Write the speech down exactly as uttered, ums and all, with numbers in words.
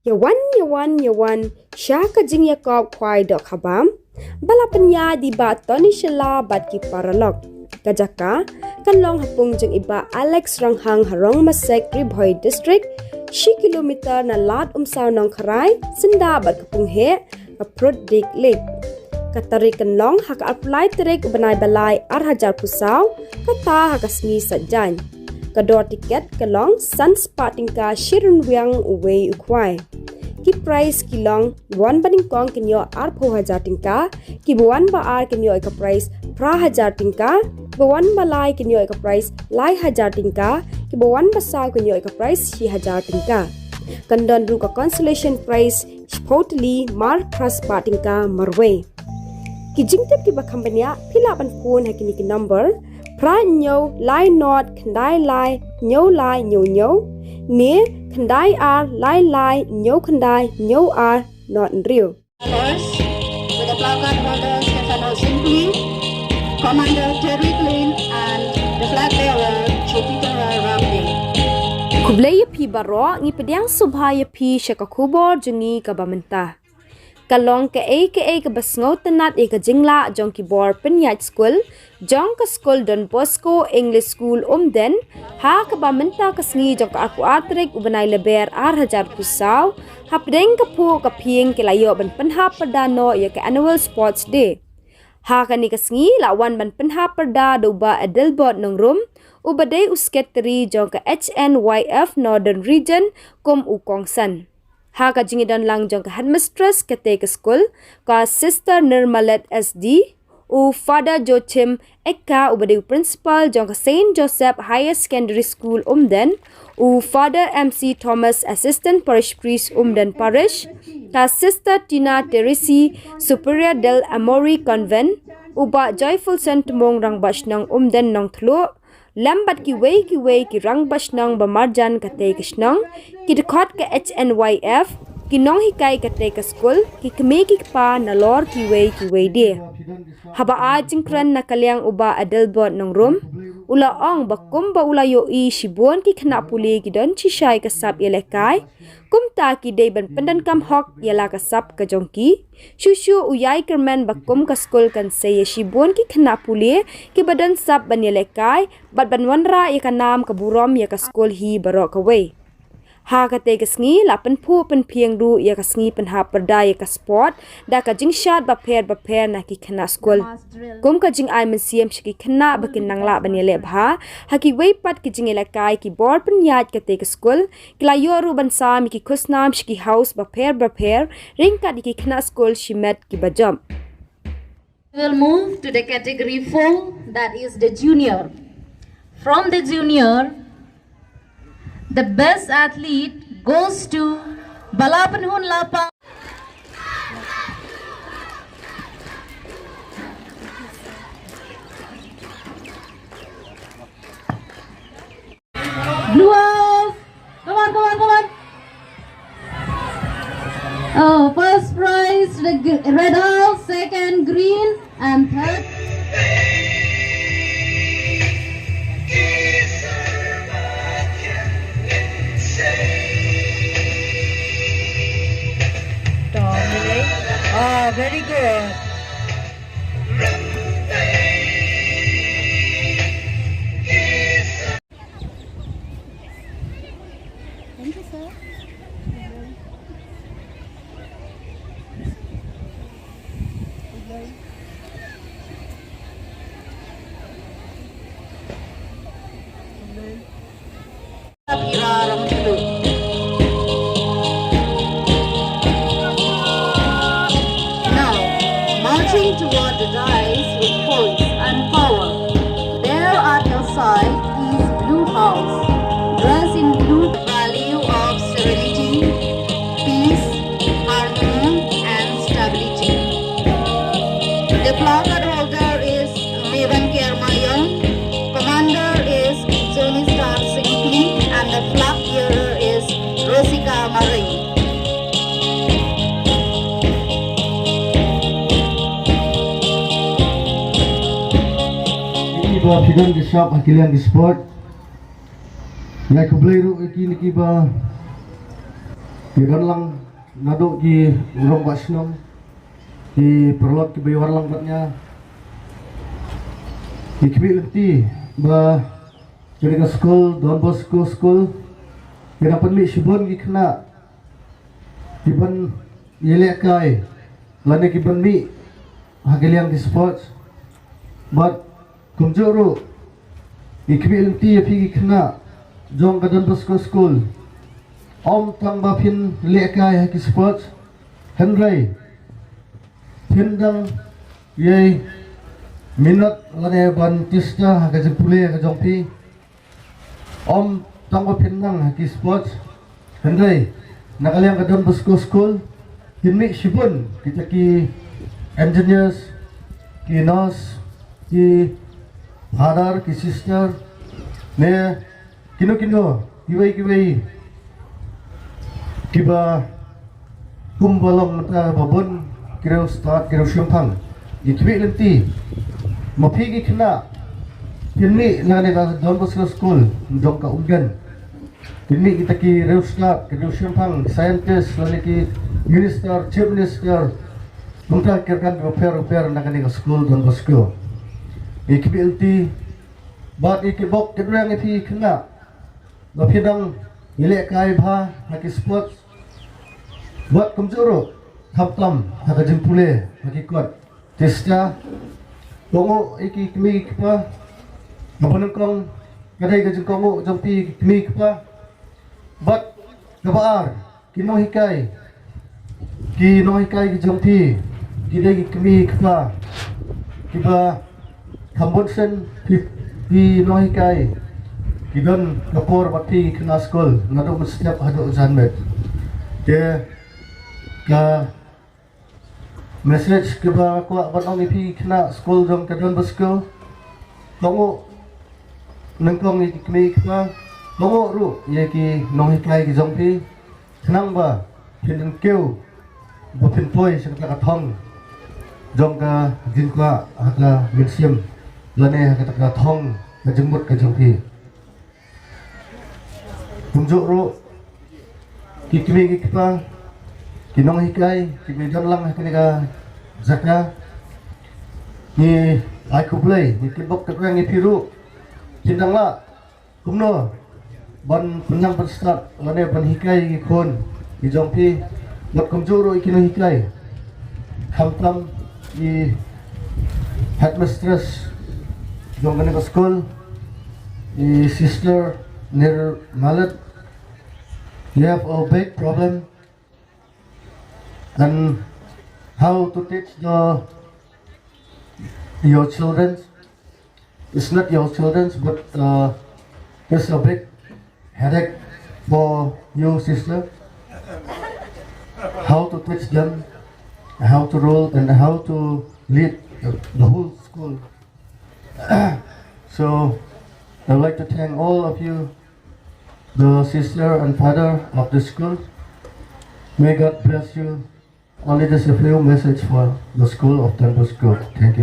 Ïa wan, ïa wan, ïa wan sha ka jingïakop khwai dohkha bam ba la pynïaid da i Bah Tony Shylla bad ki paralok. Ka jaka kan long ha pung jong i Bah Alex Ronghang ha Rongmasek, Ri Bhoi District, shi kilometer na Lad Umsaw Nongkharai, syndah bad ka pung heh Ka Prut Dik Lake. Ka tarik kan long ha ka arphew lai tarik u bnai ba lai ar hajar arphew saw, kata ha ka sngi Saitjaiñ. Ka dor tiket ka long san spah tyngka shi rynwiang uwei u khwai. Ki prize ki long, ba wan ba nyngkong kin ïoh arphew hajar tyngka, ki ba wan ba ar kin ïoh ïa ka prize phra hajar tyngka, ba wan ba lai kin ïoh ïa ka prize lai hajar tyngka, ki ba wan ba saw kin ïoh ïa ka prize shi hajar tyngka. Kan don ruh ka consolation prize shiphew tylli mar phra spah tyngka marwei. Ki jingtip kiba kham bniah phi lah ban phone ha kine ki number: phra hynñiew lai nod khyndai lai hynñiew lai hynñiew hynñiew ne khyndai ar lai lai hynñiew khyndai hynñiew ar nod hynriew. Colors, with the placard holder Stefano Simply, Commander Terry Klein, and the flag bearer Jupiter Ramdin. Khublei ïa phi baroh, ngi pdiang sngewbha ïa phi sha ka khubor jong ngi kaba mynta. Ka long kaei kaei kaba sngewtynnad ïa ka jinglah jong ki bor pynïaid skul jong ka skul Don Bosco English School Umden, ha kaba mynta ka sngi jong ka arphew ar tarik u bnai Lber ar hajar arphew saw, hapdeng ka phuh ka phieng ki la ïoh ban pynhap pyrda noh ïa ka Annual Sports Day. Ha kane ka sngi la wan ban pynhap pyrda da u Bah Adelbert Nongrum, uba dei u Secretary jong ka H N Y F Northern Region, kum u kongsan. Ha ka jingïadon lang jong ka headmistress katei ka skul, ka Sister Nirmalet S D, u Father Joachim Ekka, uba dei u principal jong ka Saint Joseph Higher Secondary School Umden, u Father M C Thomas, Assistant Parish Priest, Umden Parish, ka Sister Tina Teresi, Superior del Amori Convent, u Bah Joyfulson Tmung, Rangbah Shnong Umden Nongthluh, lem bad kiwei kiwei ki rangbah shnong ba marjan katei ka shnong, ki dkhot ka H N Y F, ki nonghikai katei ka skul, ki kmie ki kpa nalor kiwei kiwei de. Haba ai jingkren na ka liang u Bah Adelbert Nongrum, u la ong ba kumba u la ïohi shibun ki khynnah pule ki don shisha ïa ka sap ïalehkai, kumta ki dei ban pyndonkam hok ïa la ka sap ka jong ki. Shuh shuh u ïai kyrmen ba kum ka skul kan sei ïa shibun ki khynnah pule kiba don sap ban ïalehkai bad ban wanrah ïa ka nam ka burom ïa ka skul hi baroh kawei. Ha katei ka sngi la pynphuh pynphieng ruh ïa ka sngi pynhap pyrda ïa ka sport da ka jingshad bapher bapher na ki khynnah skul. Kum ka jingai mynsiem sha ki khynnah ba kin nang lah ban ïaleh bha ha kiwei pat ki jingïalehkai, ki bor pynïaid katei ka skul ki la ïoh ruh ban sam ïa ki khusnam sha ki haus bapher bapher ryngkat ïa ki khynnah skul shimet kiba jop. We'll move to the category four, that is the junior. From the junior, the best athlete goes to Bala Pynhun Lapa. Blue House. Come on, come on, come on. Oh, first prize, the gr- red house, second green, and third. Oh, very good. Thank you, sir. Now, marching toward the dais with poise and power. There at your side is Blue House, dressed in blue. Value of serenity, peace, harmony, and stability. The placard holder is Mevan Kermayong, commander is Johnny Star Singh, and the flag bearer is Rosika Maring. Ki ba phi don ki sap ha ki liang ki sport. Ngai khublei ruh ïa kine kiba Ki don lang naduh ki rangbah shnong, ki paralok kiba wan lang bad nga. Ki khmih lynti ba kane ka skul, Don Bosco School, ki dang pynmih shibun ki khynnah kiban ïalehkai lane kiban mih ha ki liang ki sports. Bad kumjuh ruh, ki khmih lynti ïa phi ki khynnah jong ka Don Bosco School. Ym tang ba phin lehkai ha ki sports, hynrei phin dang ïai minot lane ban tista ha ka jingpule ka jong phi. Ym tang ba phin nang ha ki sports, hynrei na ka liang ka Don Bosco School, phin mih shibun kita ki engineers, ki nurse, ki father, ki sister, ne kino kino, kiwei kiwei kiba kum ba long mynta ba bun ki riewstad, ki riewshemphang. Ki khmih lynti, ma phi ki khynnah phin mih na kane ka Don Bosco School jong ka Umgen. Phin mih kita ki riewstad, ki riewshemphang, scientist lane ki minister, chief minister, kumta ki rkang kiba pher pher na kane ka skul Don Bosco. Ki khmih lynti bad ki bok ki rwiang ïa phi ki khynnah ba phi dang ïalehkai bha ha ki sports. Bad kumjuh ruh, khamtam ha ka jingpule ha ki kot. Tista, kohnguh ïa ki kmie ki kpa, kaba nyngkong ka dei ka jingkohnguh jong phi ki kmie ki kpa. Bad kaba ar, ki nonghikai, ki nonghikai ki jong phi ki dei ki kmie ki kpa kiba kham bun sien ki, ki nonghikai ki don ka por bad phi ki khynnah skul naduh mynstep haduh janmiet. Te ka message kaba kwah ban ong ïa phi ki khynnah skul jong ka Don Bosco, kohnguh nyngkong ïa ki kmie ki kpa, kohnguh ruh ïa ki nonghikai ki jong phi, khnang ba phin kyntiew ba phin poi sha kata ka thong jong ka jingkwah ha ka mynsiem lane ha kata ka thong ka jingmut ka jong phi. Kumjuh ruh ki kmie ki kpa, ki nonghikai kiba don lang ha kane ka jaka, ngi ai khublei, ngi kitbok kitrwiang ïa phi ruh. Phin dang lah kumno ban pynnang pynstad lane ban hikai ïa ki khun ki jong phi, bad kumjuh ruh ïa ki nonghikai, khamtam i headmistress jong kane ka skul, i Sister Nirmalet. You have a big problem and how to teach the your children. It's not your children's, but uh, it's a big headache for you, sister. How to teach them, how to rule, and how to lead the, the whole school. So, I'd like to thank all of you, the sister and father of the school. May God bless you. Only just a few message for the school of Don Bosco. Thank you.